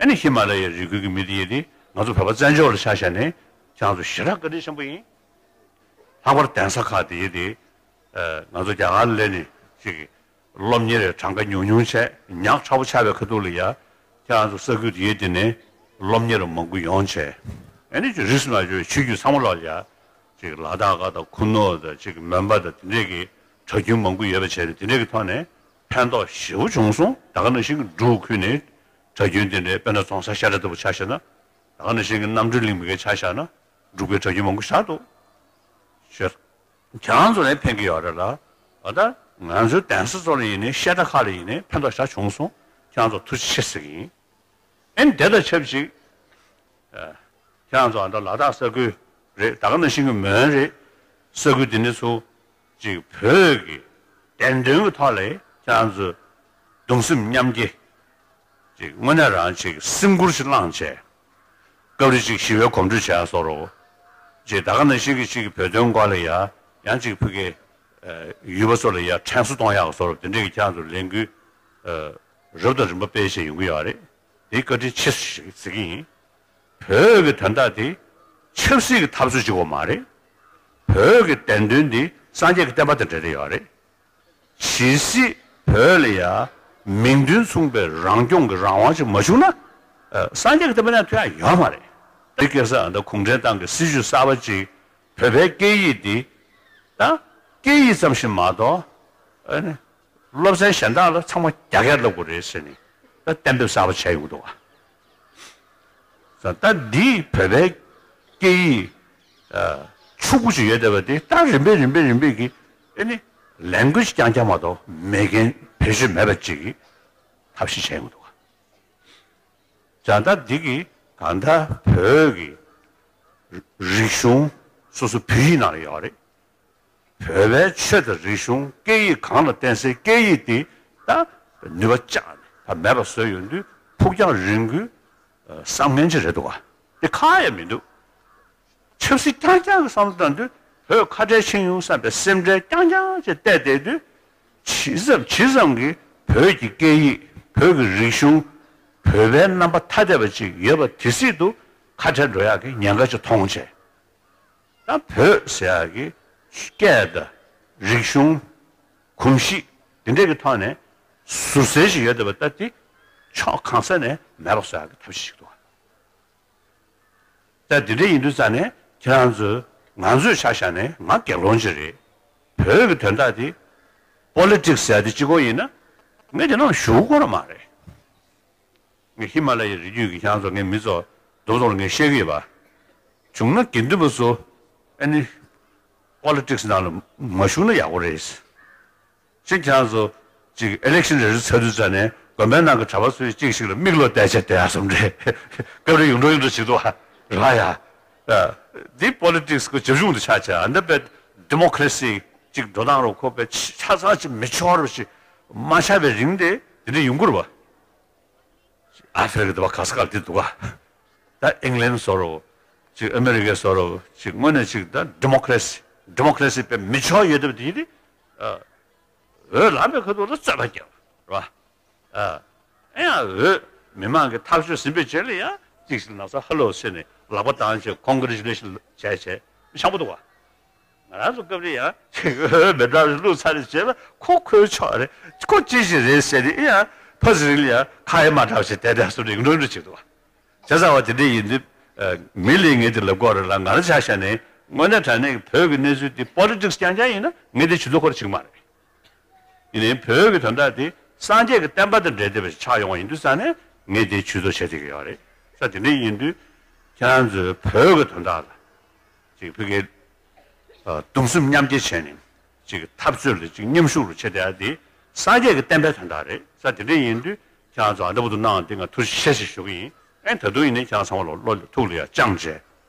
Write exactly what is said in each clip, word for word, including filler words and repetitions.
ནི་ཧི་མ་ལ་ཡའི་རི་ཁུལ་གྱི་མི་དེ་ཡིན་དེ་ང་ཚོ་བོད་པ་བཙན་བྱོལ་ལ་ཆ་བཞག་ནས་ཁྱེད་རང་ཚོ་ཞེ་དྲག་བཀའ་དྲིན་ཆེན་པོ་ཡིན། ལྷག་པར་གདན་ས་ཁག་དེ་ཡིན་དེ་ང་ཚོ་རྒྱ་གར་ལ་སླེབས་ནས་ཅིག་སློབ་གཉེར་གྲངས་ཀ་ཉུང་ཉུང་བྱས་ཉག་ཕྲ་པོ་ཆགས་པའི་ཁ་ཐུག་ལ་ཡ་ཁྱེད་རང་ཚོ་ས་ཁུལ་དེ་ཡིན་དེ་ནས་སློབ་གཉེར་མང་པོ་ཡོང་བྱས་ཨ་ནི་ཅིག་རིས་སུ་མ་ཆད་པའི་ཆོས་བརྒྱུད་ཚང་མ་ལོག་ལ་ཡ་ཅིག་ལ་དྭགས་དང་ཁུ་ནུ་དང་ཅིག་མོན་པ་དང་དེ་འདྲས་ཀྱི་གྲྭ་རྒྱུན་མང་པོ་ཡོད་པ་བྱས་ཏེ་དེ་འདྲས་ཀྱི་ཐོག་ནས་ཕན་ཐོགས་ཞེ་པོ་བྱུང་སོང་། ད་ག་ནང་བཞིན་གྱི་འབྲུག་ཁུལ་ནས་གྲྭ་རྒྱུན་དེ་འདྲའི་དཔེར་ན་རྫོང་སར་བཤད་གྲྭ་ལྟ་བུ་ཆ་བཞག་ན་ད་ག་ནང་བཞིན་གྱི་རྣམ་གྲོལ་གླིང་མི་སྒེར་ཆ་བཞག་ན་འབྲུག་པའི་གྲྭ་རྒྱུན་མང་པོ་བཞག་འདུག་ཞེས་ཁྱེད་རང་ཚོ་ལ་ཕན་གྱི་ཡོད་རེད་ལ། ཨ་ད་ང་ཚོའི་གདན་ས་ཚོ་ལ་ཡིན་ནའི་བཤད་གྲྭ་ཁག་ལ་ཡིན་ནའི་ཕན་ཐོགས་ཞེ་དྲག་བྱུང་སོང་། ཁྱེད་རང་ཚོ་ཐུགས་རྗེ་ཆེ་ཟེར་གྱི་ཡིན། ཨེ་དེ་དང་ཆབས་ཅིག་ཁྱེད་རང་ཚོ་ཨ་ད་ལ་དྭགས་ས་ཁུལ་རེད། ད་ག་ནང་བཞིན་གྱི་མོན་རེད། ས་ཁུལ་དེ་འདྲ་ཚོ་ཅིག་བོད་ཀྱི་བདེན་དོན་གྱི་ཐོག་ལ་ཁྱེད་རང་ཚོ་གདུང་སེམས་མཉམ་སྐྱེད་ཅིག་དངོས་གནས་རང་ཅིག་སེམས་ཁུར་ཞིག་བླངས་བྱས་སྐབས་རེ་ཅིག་ཞི་བའི་གོམ་བགྲོད་བྱས་སོགས་རོ། ཅིག་ད་ག་ནང་བཞིན་གྱི་ཅིག་བོད་དོན་སྐོར་ལ་ཡ་ཡང་ཅིག་ཕ་གི་ཡུལ་པ་ཚོ་ལ་ཡ་དྲན་གསོ་གཏོང་ཡག་སོགས་རོ། དེ་འདྲས་ཀྱི་ཁྱེད་རང་ཚོ་ལས་འགུལ་རབ་དང་རིམ་པ་སྤེལ་བྱས་ཡོང་གི་ཡོད་རེད། དེ་བཀའ་དྲིན་ཆེ་ཞེས་ཟེར་གྱི་ཡིན། བོད་ཀྱི་དོན་དག་དེ་ཆབ་སྲིད་ཀྱི་འཐབ་རྩོད་ཅིག་ཡོད་མ་རེད། བོད་ཀྱི་བདེན་དོན་འདི་སངས་རྒྱས་ཀྱི་བསྟན་པ་དང་འབྲེལ་བསྡད་ཡོད་རེད། ཇི་སྲིད་བོད་ལ་ཡ་མིང་དོན་མཚུངས་པའི་རང་སྐྱོང་གི་རང་དབང་ཅིག་མ་བྱུང་ན། ཨ་སངས་རྒྱས་ཀྱི་བསྟན་པ་ནང་ཐོན་ཡ་ཡོད་མ་རེད། དེ་སྐད་ས་ད་གུང་ཁྲན་ཏང་གི་སྲིད་བྱུས་གསར་པ་ཅིག་བོད་པའི་སྐད་ཡིག་འདི་ད་སྐད་ཡིག་ཙམ་ཞིག་མ་གཏོགས་ཨ་ནི། སློབ་ཚན་གཞན་དག་ལ་ཚང་མ་རྒྱ་སྐད་བསླབ་དགོས་རེད་ཟེར་ནས་ད་གཏན་འབེབས་གསར་པ་བྱས་ཡོང་གི་འདུག་ག་ད་འདིས་བོད་པའི་སྐད་ཡིག་ཕྱུག་པོ་ཞིག་ཡོད་བསྡད་པ་དེ་ད་རིམ་པས་རིམ་པས་རིམ་པས་ཀྱིས་ཨ་ནི་ལེང་གུ་ཨེ་ཇི་རྐྱང་རྐྱང་མ་གཏོགས་མེད་མཁན་བེད་སྤྱོད་མེད་པ་ཅིག་གི་ཐབས་ཤེས་བྱས་ཡོང་གི་འདུག་ག་ད་ལྟ་འདི་གིས་གང་ལྟར་བོད་ཀྱི་རིག་གཞུང་སོ་སོ་བོད་ཡིག་ནང་ལ་ཡོད་རེད། བོད་པའི་ཆོས་དང་རིག་གཞུང་སྐད་ཡིག་གང་ལ་བརྟེན་སའི་སྐད་ཡིག་དེ་ད་ནུས་པ་བཅག་ནས་ད་མེད་པ་བཟོས་ཡོང་དུས་ཕུགས་རྒྱང་རིང་པོའི་བསམ་ངན་ཅིག་རེད་འདུག་ག་དེ་ཁག་ཡང་མི་འདུག་ཆབ་སྲིད་རྐྱང་རྐྱང་གི་བསམ་བློ་བཏང་དུས་བོད་ཁ་བྲལ་ཕྱིན་ཡོང་བསམ་པའི་སེམས་ཁྲལ་རྐྱང་རྐྱང་ཅིག་བལྟས་བསྡད་དུས་ཇི་ཙམ་ཇི་ཙམ་གྱིས་བོད་ཀྱི་སྐད་ཡིག་བོད་ཀྱི་རིག་གཞུང་བོད་པའི་རྣམ་པ་ཐ་དད་པ་ཅིག་ཡོད་པ་དེ་སྲིད་དུ་ཁ་བྲལ་འགྲོ་ཡག་གི་ཉེན་ཁ་ཅིག་མཐོང་བྱས། ད་བོད་ཟེར་ཡག་གི་སྐད་དང་རིག་གཞུང་གོམས་གཤིས་འདི་འདྲས་ཀྱི་ཐོག་ནས་ཟུར་ཟའི་ཞིག་ཡོད་བསྡད་པ་ད་དེ་ཕྱོགས་གང་ས་ནས་མེད་པ་བཟོ་ཡག་གི་ཐབས་ཤེས་ཤིག་འདུག་ད་འདི་འདྲས་ཡིན་དུས་ཙང་ནས་ཁྱེད་རང་ཚོས་ང་ཚོས་ཆ་བཞག་ནས་ང་སྒེར་ལོང་ཅིག་རེད། བོད་ཀྱི་དོན་དག་དེ་པོ་ལི་ཊིག་སི་ཟེར་ཡག་དེ་གཅིག་པོ་ཡིན་ན་ངས་དེ་ནང་ཞུགས་དགོས་ར་མ་རེད། ངས་ཧི་མ་ལ་ཡའི་རི་རྒྱུད་ཀྱི་ཁྱེད་རང་ཚོ་ངའི་མི་ཚོ་རྡོག་རྡོག་ལ་ངས་བཤད་ཀྱི་ཡོད་པ། བྱུང་ན་དགེ་འདུན་པ་ཚོ་ཨ་ནི་པོ་ལི་ཊིག་སི་ནང་ལ་མ་ཞུགས་ན་ཡག་པོ་རེད། ཅིག་ཁྱེད་རང་ཚོ་ཅིག་ཨི་ལེག་ཤན་རེ་རེ་ཚར་དུས་ཙ་ནས་དགོན་པའི་ནང་གི་གྲྭ་པ་ཚོས་གཅིག་ཞིག་ལ་མིག་ལོག་བལྟས་བྱས་བསྡད་ཡག་བཟོ་འདྲ་སྐབས་རེ་ཡོང་འགྲོ་ཡོང་འགྲོ་བྱེད་འདུག་ཨ། རེད་ཡ། འདི་པོ་ལི་ཊིག་སི་གི་རྒྱབ་ལྗོངས་དུ་ཆགས་བྱས་ཨ་འདི་པའི་ཌི་མོ་ཀ་རེ་སི་ཅིག་འགྲོ་སྟངས་རུ་ཁོ་པའི་ཆ་ཚང་ཅིག་མི་ཆོག་རུ་ཞིག་མ་ཆགས་པའི་རིང་དེ་དེ་འདྲ་ཡོང་གི་རེད་པ། ཨ་ཧྥེ་རི་ཀ་དེ་བ་ག་ས་ག་དེ་འདུག་ག་ད་ཨིང་ལན་བཟོ་རོགས། ཅིག་ཨ་མེ་རི་ཀའི་བཟོ་རོགས། ཅིག་དངོས་གནས་ཅིག་ད་ཌི་མོ་ཀ་རེ་སི། ཌི་མོ་ཀ་རེ་སི་དཔེ་མི་ཆོག་ཡོད་དེ་དེ་ཡིན་ཏེ། འོས་ལངས་པའི་ཁ་ཐུག་ལ་རྩོད་པ་རྒྱབ་རེད་བ། ཨ་ཡང་འོས་མི་མང་གི་ཐག་གཅོད་ཟིན་པའི་རྗེས་ལ་ཡང་ཅིག་ཞིག་ན་ཚ་ཧ་ལོ་ཟེར་ནས་ལག་པ་བཏང་བྱས་ཀོང་གི་རེ་ཅུ་ལེ་ཤན་བྱས་བྱས་མི་ཆགས་པོ་འདུག་བ། ང་རང་ཚོ་སྐབས་རེ་ཡང་ཅིག་འོས་མི་འདྲ་བ་བླུགས་ཚར་རེ་བྱས་ལ་ཁོ་ཁོའི་ཕྱོགས་རེད། ཁོ་ཅི་ཞིག་རེད་ཟེར་ཏེ་ཡང་ཕ་ཟི་རིང་ལ་ཡང་ཁ་ཡ་མ་འདྲ་བ་ཞིག་བསྡད་བསྡད་སོང་རེད་འགྲོ་འགྲོ་ཅིག་འདུག་བ། བྱས་ཙང་བ་དེ་འདྲ་ཡིན་དུས་མི་ལས་ངས་དེ་ལབ་དགོས་རེད་ལ་ང་རང་ཆ་བཞག་ནས་དངོས་གནས་དྲང་གནས་ཀྱི་བོད་ཀྱི་གནས་ཚུལ་དེ་པོ་ལི་ཊིག་སི་རྐྱང་རྐྱང་ཡིན་ན་ངས་དེ་ཇུས་གཏོགས་ཁོ་ར་བྱེད་ཀྱི་མ་རེད། ཡིན་ནའི་བོད་ཀྱི་དོན་དག་དེ་སངས་རྒྱས་ཀྱི་བསྟན་པ་དང་འབྲེལ་བསྡད་པ་ཞིག་ཆགས་ཡོང་བ་ཡིན་དུས་ཙང་ནས་ངས་དེ་ཇུས་གཏོགས་བྱེད་བསྡད་ཀྱི་ཡོད་རེད། ས་དེ་འདྲ་ཡིན་དུས་ཁྱེད་རང་ཚོས་བོད་ཀྱི་དོན་དག་ལ་ཅིག་ཕ་གིའི་གདུང་སེམས་མཉམ་སྐྱེད་བྱས་ནས་ཅིག་འཐབ་རྩོད་ལ་ཅིག་མཉམ་ཞུགས་རུ་བྱེད་བསྡད་ཡ་དེ་སངས་རྒྱས་ཀྱི་བསྟན་པའི་དོན་དག་རེད། ས་དེ་འདྲ་ཡིན་དུས་ཁྱེད་རང་ཚོ་ཨ་འདྲ་པོ་འདུག་གནང་དེ་ང་ཐུགས་རྗེ་ཆེ་ཞེས་ཞུ་གི་ཡིན། ཨེ་ད་དུང་ཡིན་ནའི་ཁྱེད་རང་ཚང་མ་ལོ་ལོ་ཐུགས་ལ་ཡ་བཅངས་བྱས་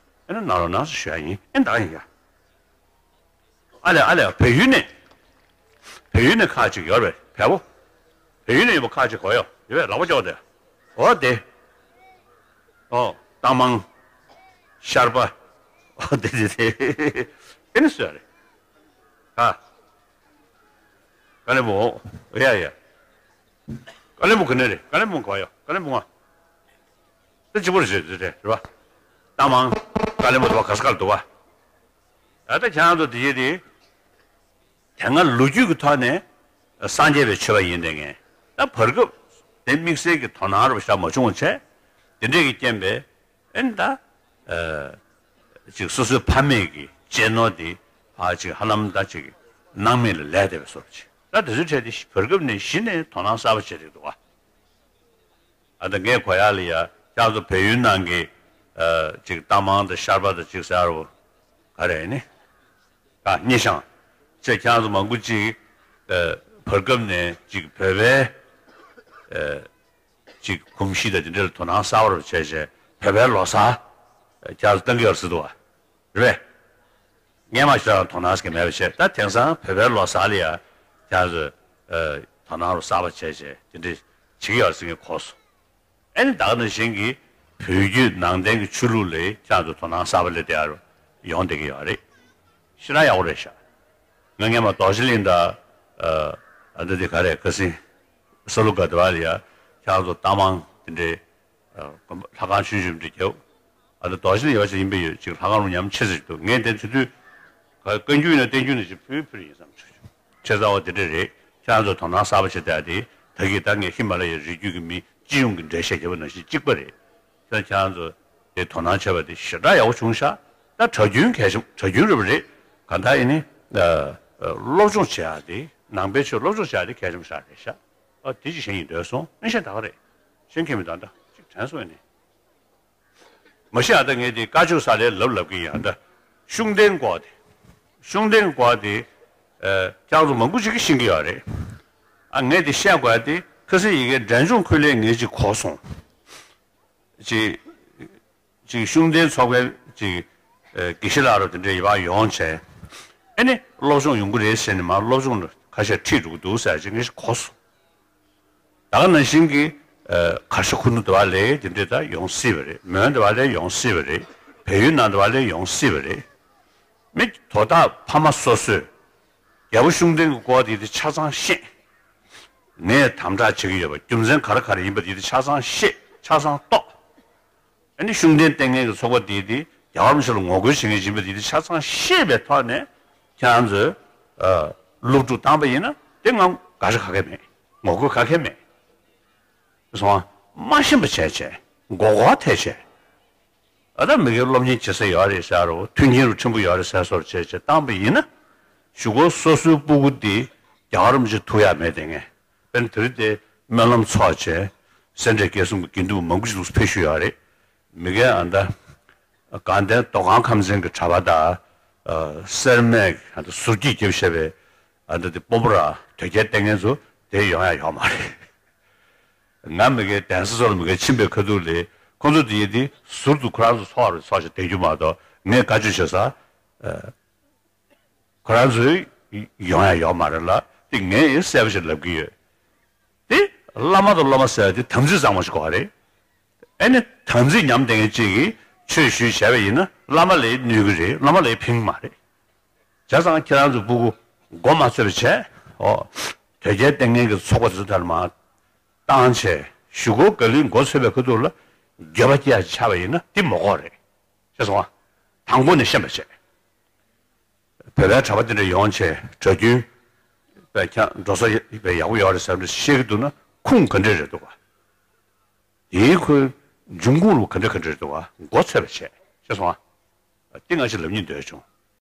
ཨེ་ན་གནང་རོགས་གནང་ཞེས་ཞུ་ཡ་ཡིན། ཨེ་ད་ཡིན་ཡ། ཨ་ལས་ཨ་ལས་བལ་ཡུལ་ནས། བལ་ཡུལ་ནས་ཁག་ཅིག་ཡོད་རེད་བལ་པོ། བལ་ཡུལ་ནས་ཡོད་པ་ཁག་ཅིག་གོ་ཡོད་ཡོད་པས་ལག་པ་ཅོག་དེ། འོ་དེ། ཨོ་རྟ་མང་། ཤར་པ། ཨོ་དེ་དེ་དེ། ཨེ་ནི་སུ་ཡ་རེད། ཧ། ཀ་ལེ་མོ། ཡ་ཡ། ཀ་ལེ་མོ་ག་ནས་རེད། ཀ་ལེ་མོ་ག་ཡོད། ཀ་ལེ་མོ་ང་། ད་གཅིག་པོ་རེད་ཟེར་རེད་རེད་བ། རྟ་མང་ཀ་ལེ་མ་དུ་བ་ག་ས་གར་འདུག་བ། ད་ལྟ་ཁྱེད་རང་ཚོ་དེ་ཡེ་དེ། དེ་སྔ་ལོ་རྒྱུས་ཀྱི་ཐོག་ནས་སངས་རྒྱས་པའི་ཆོས་པ་ཡིན་དེ་ངས་ད་བར་སྐབས་དེ་དམིགས་བསལ་གྱི་དོ་སྣང་རུ་བཞག་མ་བྱུང་བ་བྱས། དེ་འདྲས་ཀྱི་རྐྱེན་པས་ཨེ་ད། ཅིག་སོ་སོའི་ཕ་མེས་ཀྱི་གཅེས་ནོར་དེ་ཕར་ཅིག་ཧ་ལམ་ད་ཅིག་སྣང་མེད་ལ་ལས་བསྡད་པའི་བཟོ་འདྲ་ཅིག་ད་དེ་ཚོའི་གྲས་དེ་བར་སྐབས་ནས་གཞི་ནས་དོ་སྣང་གསར་པ་བྱེད་རེད་འདུག་བ། ཨ་ད་ངས་གོ་ཡག་ལ་ཡ་ཁྱེད་ཚོ་བལ་ཡུལ་ནང་གི་ཅིག་རྟ་མང་དང་ཤར་པ་དང་ཅིག་ཟེར་རོ། ག་རེ་ནི། ཨ་སྙེ་ཤང་། ཅེས་ཁྱེད་ཚོ་མང་པོ་ཅིག་བར་སྐབས་ནས་ཅིག་བོད་པའི་ཅིག་གོམས་གཤིས་དང་དེ་འདྲ་ལ་དོ་སྣང་གསར་པ་བྱས་བྱས་བོད་པའི་ལོ་གསར་ཁྱེད་ཚོ་གཏང་གི་ཡོད་ཟེར་འདུག་བ། རེད་པས། སྔས་མ་ཞིག་ལ་དོ་སྣང་ཟེར་གྱི་མེད་པ་བྱས། ད་དེང་སང་བོད་པའི་ལོ་གསར་ལ་ཡ་ཁྱེད་ཚོས་ཨ་དོ་སྣང་རུ་གསར་པ་བྱས་བྱས་དེ་འདྲ་བྱེད་ཀྱི་ཡོད་ཟེར་ངས་གོ་སོང་། ཨ་ནི་ད་ག་ནང་བཞིན་གྱི་བོད་བརྒྱུད་ནང་བསྟན་གྱི་ཆོས་ལུགས་ལ་ཁྱེད་ཚོས་དོ་སྣང་གསར་པ་སླེབས་བསྡད་ཡ་རུ་ཡོང་བསྡད་ཀྱི་ཡོད་རེད། ཞེ་དྲག་ཡག་པོ་རེད་ཤག་ང་སྔས་མ་རྡོ་རྗེ་གླིང་དང་ཨ་ཨ་འདི་དེ་ག་རེ་ཁ་སང་ས་ལུ་ག་དེ་བ་ལ་ཡ་ཁྱེད་ཚོ་རྟ་མང་དེ་འདྲའི། ལྷ་ཁང་ཆུང་ཆུང་འདྲ་རྒྱབ། ཨ་ད་རྡོ་རྗེ་ལ་ཡོད་ཅིག་ཡིན་པ་ཡོད་ཅིག་ལྷ་ཁང་རུ་ཉམས་ཆེ་ཟེར་འདུག་ངས་དེ་དུས་དུས། ག་བཀའ་འགྱུར་ཡིན་ན་བསྟན་འགྱུར་ནང་བཞིན་ཕུལ་ཕུལ་ཡིན་བསམ་བྱུང་། ཆེ་ཚ་བ་དེ་འདྲ་རེད། ཁྱེད་རང་ཚོ་དོ་སྣང་གསར་པ་བྱེད་བསྡད་དེ་ད་གིན་ད་ངས་ཧི་མ་ལ་ཡའི་རི་རྒྱུད་ཀྱི་མི་སྤྱི་ཡོངས་ཀྱི་འགྲེལ་བཤད་བརྒྱབ་པ་ནང་བཞིན་གཅིག་པ་རེད། ད་ཁྱེད་རང་ཚོ་དེ་དོ་སྣང་བྱས་པ་དེ་ཞེ་དྲག་ཡག་པོ་བྱུང་ཤག་ད་གྲྭ་རྒྱུན་གལ་ཆེན་གྲྭ་རྒྱུན་རེད་པ་རེད། གང་ལྟར་ཡིན་ནི། སློབ་སྦྱོང་བྱེད་ཡག་དེ་ནང་པའི་ཆོས་སློབ་སྦྱོང་བྱེད་ཡག་དེ་གལ་ཆེན་པོ་ཞེ་དྲག་རེད་ཤག་ཨ་དེ་ཅིག་གཞན་ཡིན་འདོད་སོང་། ཨེ་གཞན་ད་ག་རེད། གཞན་མཁྱེན་མི་འདུག་ད་ཅིག་དྲན་སོང་ཡ་ནི། མ་གཞི་ཨ་ད་ངས་དེ་བཀའ་ཆོས་ས་ལའི་ལབ་ལབ་ཀྱི་ཡིན། ཨ་ད་ཤུགས་ལྡན་སྐོར་དེ། ཤུགས་ལྡན་སྐོར་དེ། ཨ་ཁྱེད་ཚོ་མང་པོ་ཅིག་གིས་ཤེས་ཀྱི་ཡོད་རེད། ཨ་ངས་དེ་བཤད་དགོས་ཡ་དེ་ཁ་སང་ཡ་གིའི་འབྲས་ལྗོངས་ཁུལ་ལ་ངས་ཅིག་གོ་སོང་། ཅིག་ཅིག་ཤུགས་ལྡན་ཚོགས་པའི་ཅིག་ཨ་དགེ་བཤེས་ལགས་རུ་དེ་འདྲ་ཡི་བ་ཡོང་བྱས། ཨ་ནི་སློབ་སྦྱོང་ཡོང་གི་རེད་ཟེར་ནས་མར་སློབ་སྦྱོང་ཁ་ཤས་ཁྲིད་འགྲོ་གི་འདུག་ཟེར་ཅིག་ངས་གོ་སོང་། ད་ག་ནང་བཞིན་གྱི་ཨ་གར་ཞ་ཁུ་ནུ་དེ་བ་ལས་དེ་འདྲས་ད་ཡོང་སྲིད་པ་རེད། མོན་དེ་བ་ལས་ཡོང་སྲིད་པ་རེད། བལ་ཡུལ་ནང་དེ་བ་ལས་ཡོང་སྲིད་པ་རེད། མི་དོ་བདག་ཕ་མ་སོ་སོས་རྒྱལ་པོ་ཤུགས་ལྡན་གྱི་སྐོར་དེ་དེ་ཆ་ཚང་ཤེས། ངས་དམ་དྲག་བྱེད་ཀྱི་ཡོད་པ་རྒྱུ་མཚན་ག་རེ་ག་རེ་ཡིན་པ་དེ་དེ་ཆ་ཚང་ཤེས། ཆ་ཚང་རྟོགས། ཨ་ནི་ཤུགས་ལྡན་བསྟེན་མཁན་གྱི་ཚོགས་པ་དེ་དེ་རྒྱལ་བ་རིན་པོ་ཆེ་ལ་ངོ་རྒོལ་བྱེད་མཁན་ཡིན་པ་དེ་དེ་ཆ་ཚང་ཤེས་པའི་ཐོག་ནས་ཁྱེད་རང་ཚོས་ཨ་སློབ་ཕྲུག་བཏང་པ་ཡིན་ན་དེ་ང་དགག་བྱ་ག་གེ་མེད། ངོ་རྒོལ་ག་གེ་མེད། སོང་ང་མ་ཤེས་པ་བྱས་བྱས་མགོ་སྐོར་ཐེབས་བྱས། ཨ་ད་མི་སྒེར་སློབ་གཉེར་བྱེད་ས་ཡོད་རེད་ཟེར་རོ། མཐུན་རྐྱེན་རུ་ཕྲན་བུ་ཡོད་རེད་ཟེར་སོར་བྱས་བྱས་བཏང་པ་ཡིན་ན། གཞུག་གུ་སོ་སོའི་སྤུ་གུ་དེ་རྒྱལ་བ་རིན་པོ་ཆེ་ཐུག་ཡག་མེད་དེ་ངས། དཔེར་ན་དེ་རིང་དེ་སྨོན་ལམ་ཚོགས་བྱས། སེ་འབྲས་དགེ་གསུམ་གྱི་དགེ་འདུན་མང་པོ་ཞིག་འདུག་ཕེབས་བཞུགས་ཡོད་རེད། མི་སྒེར་ཨ་ད། དགའ་ལྡན་མདོ་ཁམས་ཁམས་ཚན་གྱི་གྲྭ་པ་དང་། ཨ་སེར་སྨད་ཨ་ད་ཟུར་གྱིས་རྒྱབ་བཞག་པའི་ཨ་ད་དེ་སྤོ་བོ་ར་དོལ་རྒྱལ་བསྟེན་མཁན་ཚོ་དེ་ཡོང་ཡག་ཡོད་མ་རེད། ང་མི་སྒེར་གདན་ས་ཚོ་ལ་མི་སྒེར་ཕྱིན་པའི་ཁ་ཐུག་ལ་ཁོང་ཚོ་དེ་ཡི་དེ་ཟུར་དུ་ཁོ་རང་ཚོ་ཚོགས་རེ་ཚོགས་ཤིག་བསྡད་རྒྱུ་མ་གཏོགས་ངས་བཀའ་ཆོས་བྱེད་ས། ཨ་ཁོ་རང་ཚོས་ཡོང་ཡག་ཡོད་མ་རེད་ལ། དེ་ངས་གསལ་པོ་ཞིག་ལབ་ཀྱི་ཡོད། དེ་བླ་མ་དང་སློབ་མ་ཟེར་ཡག་དེ་དམ་ཚིག་གཙང་མ་ཞིག་དགོས་པ་རེད། ཨ་ནི་དམ་ཚིག་ཉམས་བསྡད་མཁན་གཅིག་གིས་ཆོས་ཞུས་བྱས་པ་ཡིན་ན་བླ་མ་ལ་གནོད་ཀྱི་རེད། བླ་མ་ལ་ཕན་གྱི་མ་རེད། བྱས་ཙང་ཁྱེད་རང་ཚོ་སྤུ་གུ་མགོ་མ་ཚོས་པ་བྱས། ཨོ། དོལ་རྒྱལ་བསྟེན་མཁན་གྱི་ཚོགས་པ་དེ་ཚོ་ཐད་ལ་མར་བཏང་བྱས་གཞུག་གུ་ག་ལེར་མགོ་ཚོས་པའི་ཁ་ཐུག་ལ་འགྱོད་པ་སྐྱེ་ཡག་ཆགས་པ་ཡིན་ན་དེ་མ་དགོས་རེད། ཤེས་སོང་ང་། དང་པོ་ནས་ཤེས་པ་བྱས། བོད་པའི་གྲྭ་པ་དེ་འདྲ་ཡོང་བྱས་གྲྭ་རྒྱུན་པའི་ཁྱང་འགྲོ་ས་ཡག་པོ་ཡོད་རེད་ཟེར་འདྲ་བཤད་ཀྱི་འདུག་ན་ཁུངས་ག་འདྲས་རེད་འདུག་ག་དེའི་ཁོའི་འབྱུང་ཁུངས་རུ་ག་འདྲ་ག་འདྲ་རེད་འདུག་ག་མགོ་ཚོས་པ་བྱས། ཤེས་སོང་ང་། དེ་ང་ཅིག་ལབ་སྙིང་འདོད་བྱུང་